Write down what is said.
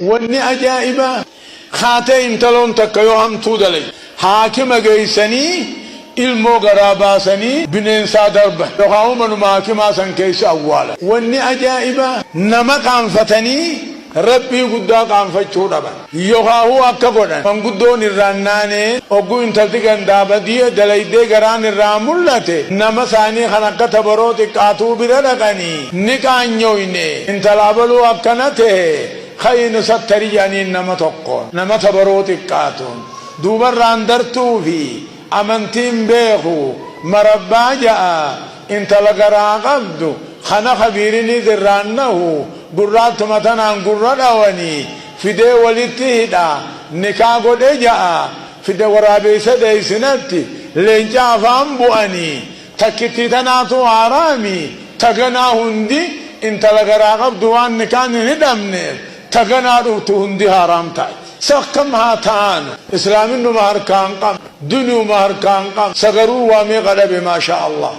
Wanni ajaa'ibaa haatee intaloon takka yoo hamtuu dalayde haakima geeysanii ilmoo garaa baasanii bineensaa darban yookaan manuma haakimaa san keessa awwaalan. Wanni ajaa'ibaa nama qaanfatanii Rabbii guddaa qaanfachuu dhaban. Yookaan akka godhan manguddoon irraan naanee ogguu intalti gandaa badii dalaydee garaan irraa mul'ate nama isaanii kan akka tabaroo xiqqaatuu bira dhaqanii ni qaanyoyne intala abaluu akkana ta'e ka'inu sattari jedhaniin nama tokkoon nama tabaroo xiqqaatuun duubarraan dartuu fi amantiin beeku marabbaa ja'a intala garaa qabdu kana kabiirini irraan nahu gurraattuma tanaan gurra dhawanii fidee walitti hidha nikaa godhe ja'a fide waraabeessa dheeysinatti leenca afaan bu'anii takkittii tanaatu haraami taganaa hundi intala garaa qabdu waan nikaan hin hidhamneef taganaa dhuftu hundi haraam taati. Sakkam haa ta'anu islaaminuma harkaan qabna duniyuma harkaan qabna sagaruu waa meeqa dhabe maashaa Allah.